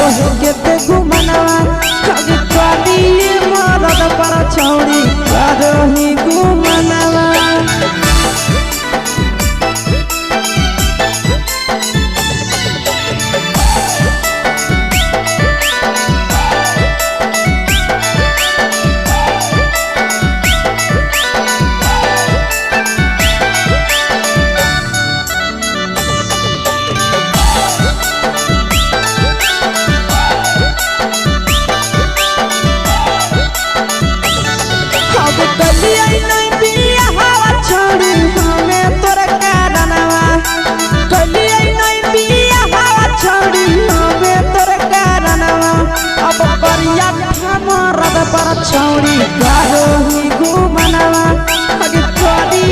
करो केते गुमनवा अगे करी मरद पर छौड़ी करो ही गुमनवा। अब कलिया नहीं बिया हवा छोड़ी हमें तोर कारणवा कलिया नहीं बिया हवा छोड़ी हमें तोर कारणवा अब करिया मरद पर छोड़ी करो ही गुमनवा अगे करी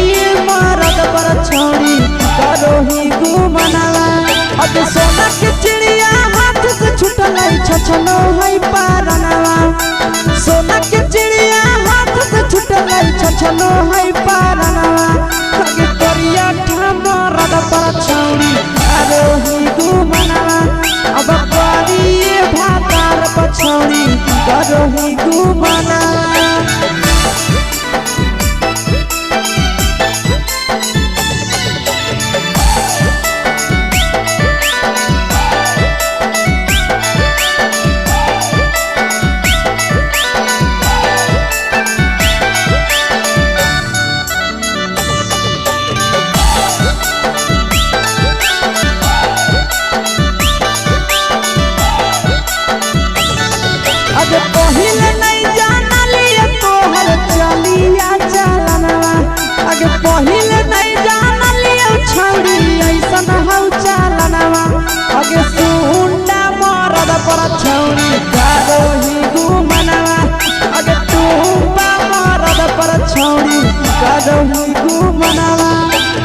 मरद पर छोड़ी करो ही गुमनवा। अब सोना के चिड़िया हाथ से छुटल छछनो है पारनवा सोना के चिड़िया हाथ से छुटल छछनो है पारनवा अगे करिया मरद पर छौड़ी करो ही गुमनवा अब करी भातार पर छौड़ी करो ही गुमनवा। अगे पहिले नहीं जानलिए तोहर चलिया चलनवा अगे पहिले नहीं जानलिए छौड़ी ऐसन हौ चलनवा अगे सुंडा मरद पर छौड़ी करो ही गुमनवा अगे टूबा मरद पर छौड़ी करो ही गुमनवा।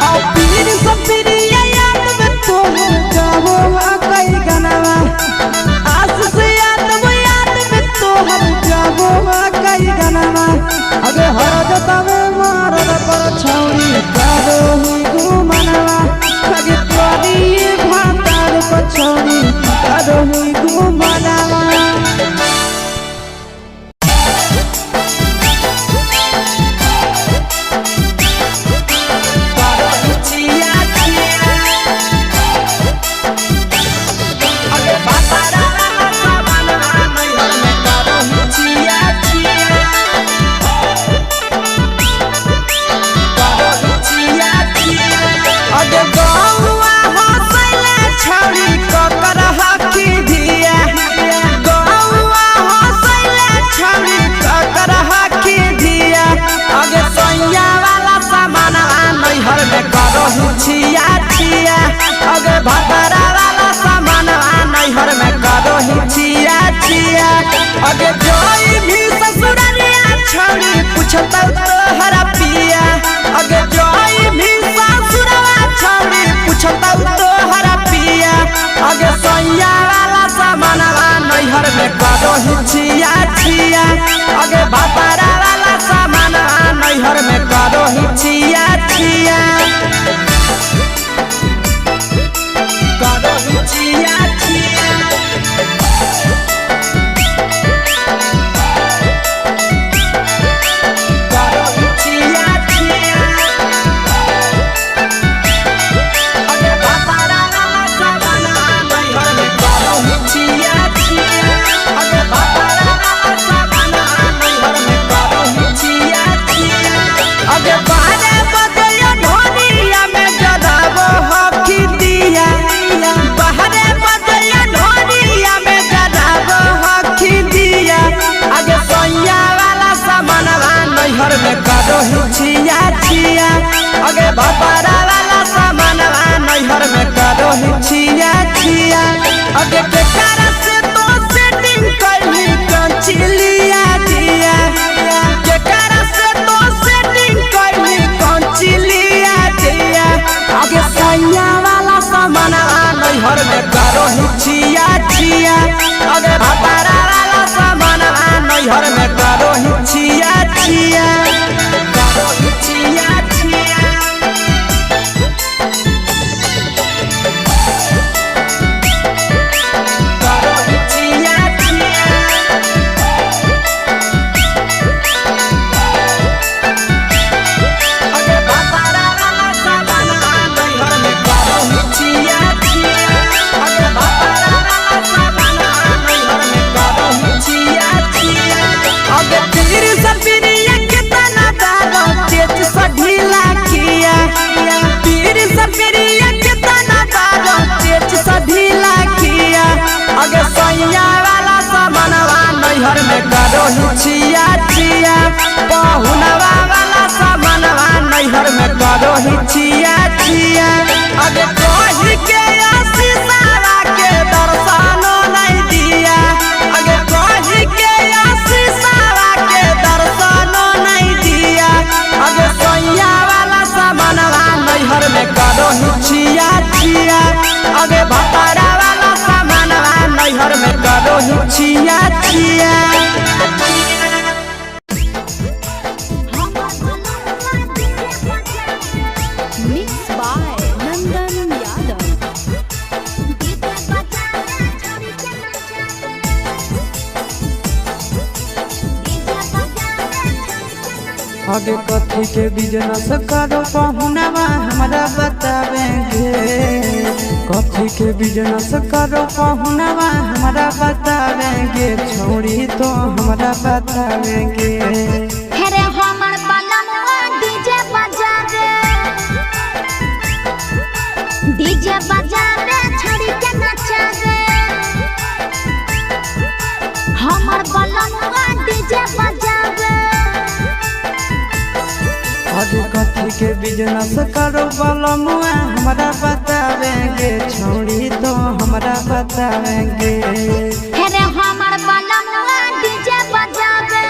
आ पीर सपीरिया याद में तोहर गावो कई गनवा आस से याद वो याद में तोहर गावो कई गनवा अगे हर जतावे मरद पर छौड़ी करो ही गुमनवा अगे करी भातार पर छौड़ी करो ही गुमनवा। अगे गौआ हंसैले छौड़ी ककर हकी धिया गौआ हंसैले छौड़ी ककर हकी धिया अगे सैया वाला सामानवा नैहर में करहु छिया छिया अगे भतरा वाला सामानवा नैहर में करहु छिया छिया अगे जोई भी ससुररिया छौड़ी पूछतौ तोहरा पिया अगे जोई भी ससुरवा छौड़ी पूछतौ तोहरा पिया अगे सैया वाला सामानवा नैहर में करहु छिया छिया अगे भतरा वाला सामानवा नैहर में करहु छिया छिया करहु छिया छिया करहु छिया छिया अगे भतरा वाला सामानवा नैहर में करहु छिया छिया अगे भतरा वाला सामानवा नैहर में करहु छिया छिया अगे बारे बदया ढोनिया में जराबो हकी दिया बाहरे बदया ढोनिया में जराबो हकी दिया अगे सैया वाला सामानवा नैहर में करहु छिया छिया अगे भतरा वाला सामानवा नैहर में करहु छिया छिया अगे के कारण से तो सेटिंग कैली कंचिलिया दिया के कारण से तो सेटिंग कैली कंचिलिया दिया अगे सैया वाला सामानवा नैहर में करहु छिया छिया अगे भतरा वाला सामानवा नैहर में करहु छिया छिया करहु छिया छिया नैहर में करो ही छिया छिया। पहुनवा वाला सामानवा नैहर में करो ही छिया छिया। अबे कही के आशीषावा के दर्शनो नहीं दिया। अगे कही के आशीषावा के दर्शनो नहीं दिया। अगे सैया वाला सामानवा नैहर में करो ही छिया छिया। अगे भतारा वाला सामानवा नैहर में करो ही छिया छिया। Mix by Nandan Yadav. अबे कथी के बिजनेस करो पहुनवा हमरा बतावेंगे। कथी के बिजनेस करो पहुनवा हमरा बतावेंगे। छोड़ी तो हमरा बतावेंगे। हेरे हमर बलमुआ डीजे बजावे, डीजे बजावे छड़ी के नचावे। हमर बलमुआ डीजे बजावे। अबे कथी के बिजनेस करो बलमुआ हमरा बतावेंगे। छोड़ी तो हमरा बतावेंगे। हेरे हमर बलमुआ डीजे बजावे,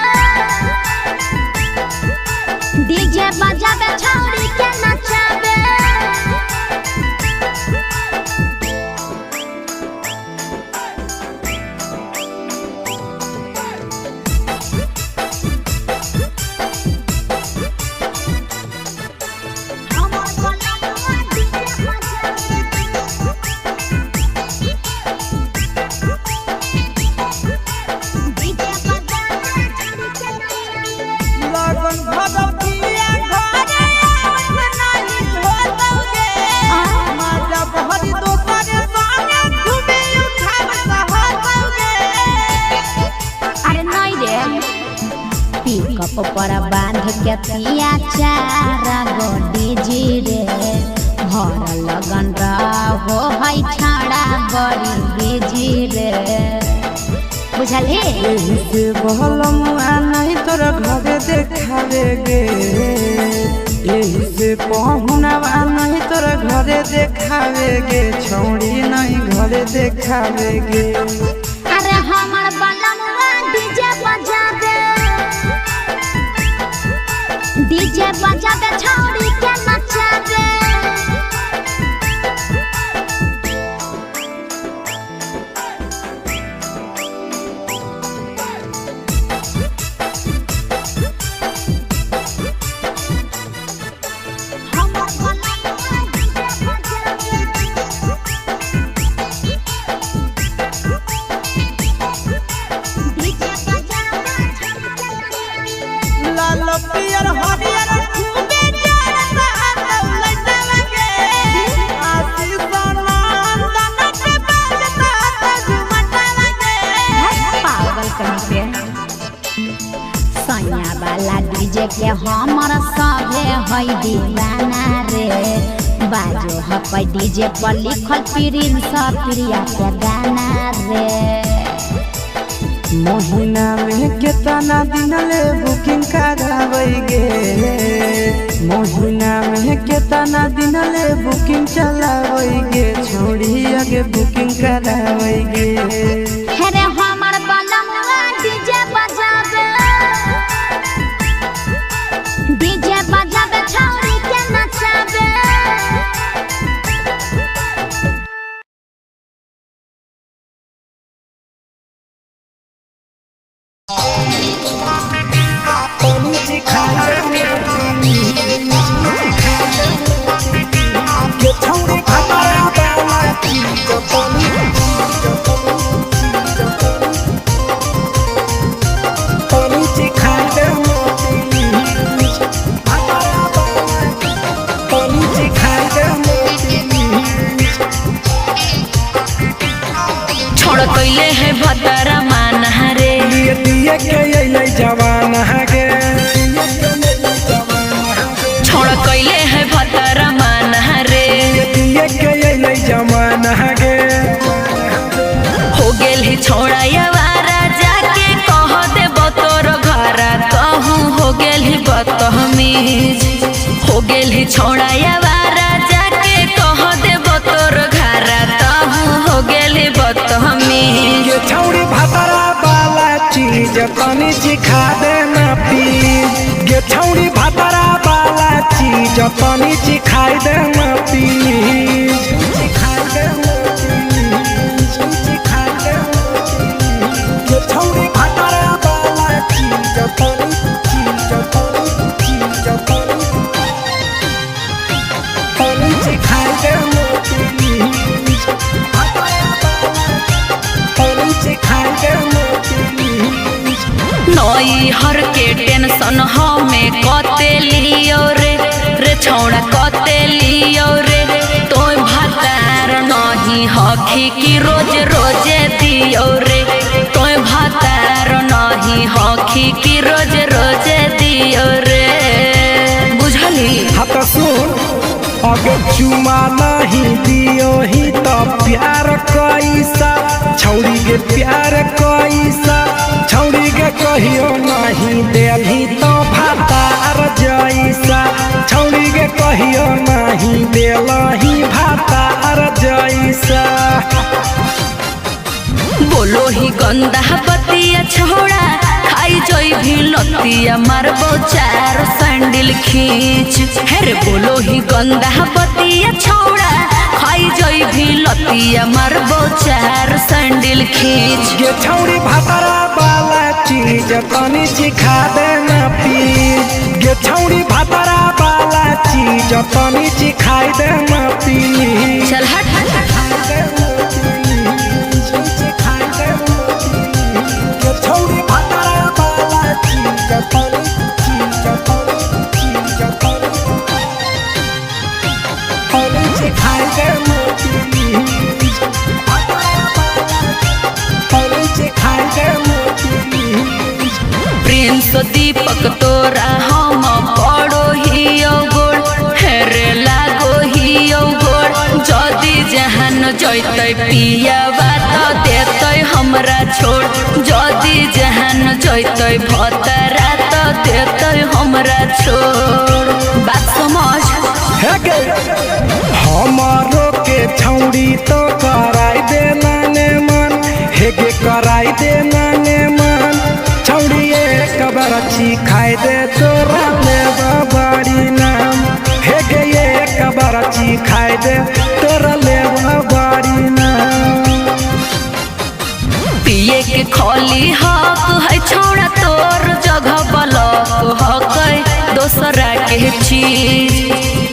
डीजे बजावे छड़ी के नचावे। हमर बलमुआ डीजे बजावे। डीजे बजावे छड़ी के नचावे। लगन भगवतिया घरे आवत नाही होतौगे। माजा बहरी दोसर संगे घूमे उठाव सहतौगे। अरे नहीं रे, पिकअप पर बांध के पिया चारा गो डीजे रे। भर लगन रहो है छाड़ा बड़ी बिजी रे, बुझलही। एही से बहलमुआ नहीं तोरा घरे देखावेगे। एही से पहुनवा नहीं तोरा घरे देखावेगे। छौड़ी नहीं घरे देखावेगे। अरे हमर बलमुआ डीजे बजावे, डीजे बजावे छौड़ी के नचावे। हमर बलमुआ डीजे बजावे। डीजे बजावे छौड़ी के नचावे। लाल पियर हरियर खूबे जरता लइटलगे। आशीष नंदन के बजता झुमटलगे। पागल कहीं पे सैया वाला डीजे के हमर सभे है दीवाना रे। बाजो हपै डीजे पर लिखल प्रिंस प्रिया के गाना रे। महीना में केतना दिन ले बुकिंग कराबैगे। महीना में केतना दिन ले बुकिंग चलाबैगे। छोड़ी आगे बुकिंग कराबैगे। हेरे हमर बलमुआ डीजे बजावे, डीजे बजावे छौड़ी के नचावे। के छौरी भतारा वाला हो गेल छोड़ा वारा जाके कह देब तोर घरा तहु हो गेल बदतमीज। ये छौड़ी भातरा वाला चीज तनी चिखा देना प्लीज। ये छौड़ी भातरा वाला चीज तनी चिखाई देना प्लीज। चिखाई देना प्लीज, चिखाई देना प्लीज। ये छौड़ी भातरा वाला चीज तनी चीज तनी चीज तनी तनी चिखाई देना प्लीज। भातरा वाला तनी चिखाई देना प्लीज। नई हर के टेंशन हमें कते लियो रे, रे छौड़ा कते लियो रे। तोय भातार नहीं हखी की रोज रोजे दियो रे। तोय भातार नहीं हखी की रोज रोजे दियो रे। बुझली? हाँ तो सुन, अगर चुमा नहीं दियो ही तो प्यार कैसा छौड़ी के प्यार कैसा छौड़ी के कहियो नहीं देलही तो भातार जैसा छौड़ी के कहियो नहीं देलही भातार जैसा। बोलो ही गंदा बतिया छोड़ा खाई जोई भी लतिया मारबो चार सैंडल खींच। हे रे बोलो ही गंदा बतिया छोड़ा खाई जोई भी लतिया मारबो चार सैंडल खींच। ये छौड़ी भातरा वाला चीज तनी चिखा देना प्लीज। ये छौड़ी भातरा वाला चीज तनी चिखाई देना प्लीज। चल हट। ये छौड़ी भातरा वाला चीज तनी चीज तनी चीज तनी तनी चिखाई देना प्लीज। भातरा वाला तनी चिखाई देना प्लीज। प्रिंस दीपक तोरा हम पड़ो ही गोड़ हेरे लागो ही गोड़। जदि जहान जैतै पियावा त देतै हमरा छोड़। जदि जहान जैतै भतरा त देतै हमरा छोड़। बात समझ। हे गे हमारो के छौड़ी तो कराई देना ने मन। हे गे कराई देना ने मन छौड़ी एक बार खाई दे तोरा ले बाड़ी नाम। हे गे एक बार खाई दे तोरा ले बाड़ी नाम। पिए के खोली हक है छोड़ा तोर जगह बलक हक है दोसरा के चीज।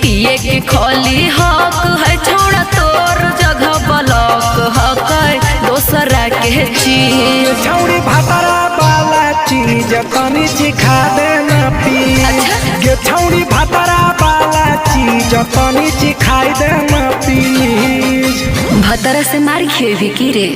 पिए के खोली हक है छोड़ा तोर जगह बलक हक है दोसरा के चीज। छौड़ी भातरा वाला चीज तनी चिखा देना प्लीज। ये छौड़ी भातरा वाला चीज तनी चिखाई देना प्लीज। भतरा से मार खेबी की रे।